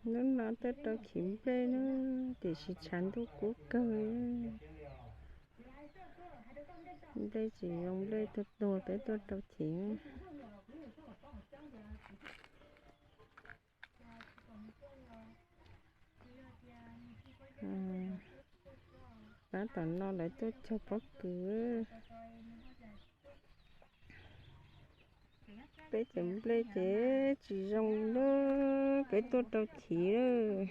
Hnub no tuaj rau chiv nplej na, tiam sis tshav ntuj kub kawg. Nplej tsis zoo, nplej tuag tuag peb tuaj rau chiv. Pab tom no lawv tuaj cog pob kws. Peb cov nplej ces tsis zoo li na, peb tuaj rau chiv lawm.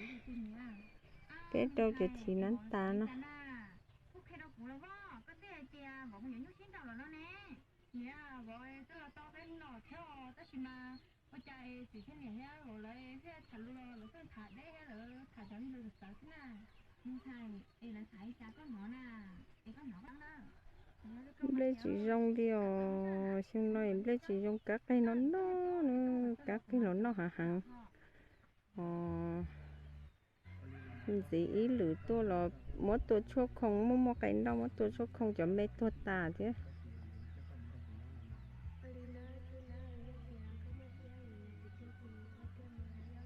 Peb rau cov chiv nab tas no. Nplej tsis zoo li os, xyoo no nplej tsis zoo, kab qig no no, kab qig los noj heev heev. Ntxiv ib lwm tuaj los muab tua tshuaj khoo, muaj muaj qe nroj muab tua tshuaj khoo cov me tuag tas thiab.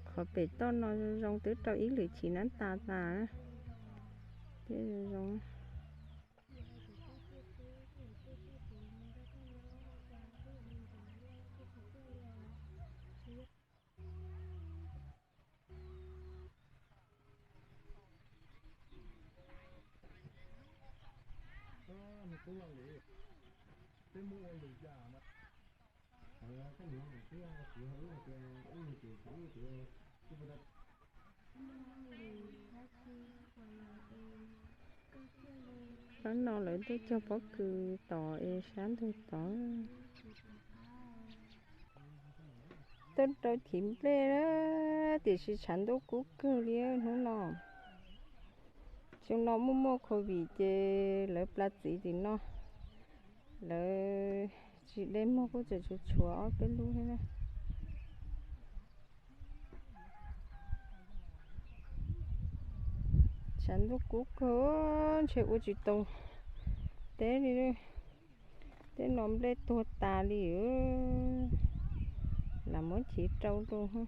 Qhov pem toj no zoo zoo twb rau ib lwm chiv nab tas tas thiab zoo. Pab no lawv tuaj cog pob kws tod es sab ntug tod. Tuaj rau chiv nplej, tiam sis tshav ntuj kub kawg li hnub no. Xyoo no muaj muaj covid ces lawv plas txiv tim no, lawv tsis de muag kuj tseem tshuav tshuav ob peb lub thiab na. Tshav ntuj kub kawg, ntshe ua tsis tau teb li. Tej no nplej tuag tas li, lam muab chiv rau rau.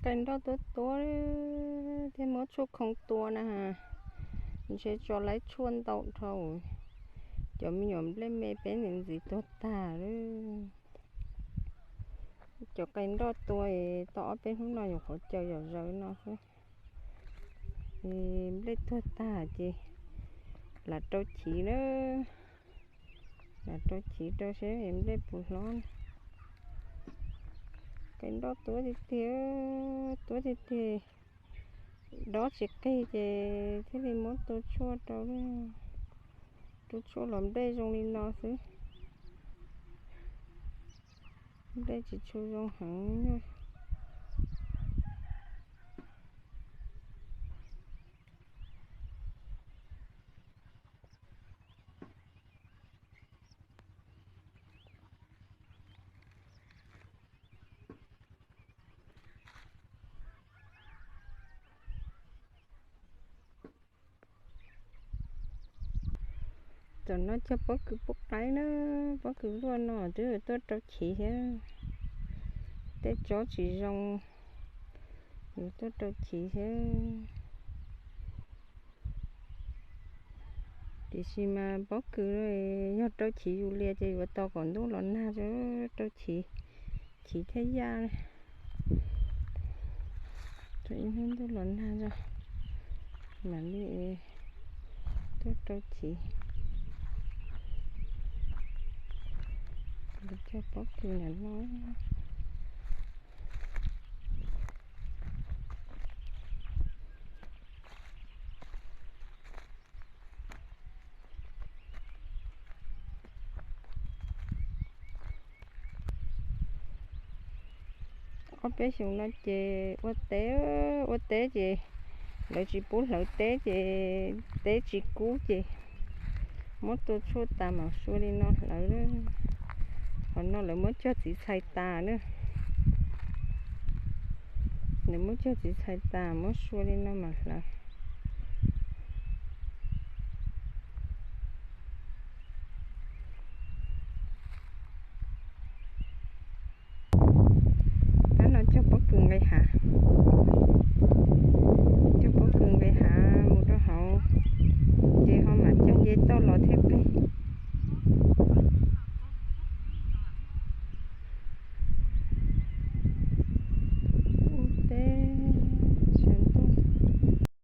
Qe nroj tuab tuab thiab muab tshuaj khoo tua na, ntshe tso laib tshuaj ntau dhau. Cov me nyuam nplej me peb ntxiv ntxiv tuag tag lawm. Cov qe nroj tua tau ob peb hnub no nyuam qhuav caws zom zaws no xwb. Nplej tuag tag ces lam rau chiv na, lam rau chiv rau seb nplej puas hlob. Qe nroj tuab tiag tiag, tuab tiag tiag, dob tsis qig ces thiaj li muab tua tshuaj rau, tua tshuaj los nplej zoo li no xwb. Nplej tsis tshua zoo heev. Tam no cog pob kws pub qaib na, pob kws luaj no twb tuaj rau chiv thiab. Tej tsob tsis zoo, yuav tuaj rau chiv thiab. Tiam sis mas pob kws yog rau chiv yus lias ces yuav tos kom ntuj los nag, rau chiv, chiv thiaj yaj. Rau ib hnub ntuj los nag, mam li tuaj rau chiv. Cog pob kws ntawm no. Peb xyoo no ces ua teb, ua teb ces lawv tsis pub hlawv teb ces teb tsis kub ces muab tua tshuaj tas mas sua li no hlawv. Qhov no lawv muab cog txiv txhais tas na. Lawv muab cog txiv txhais tas muab sua li no mas hlawv.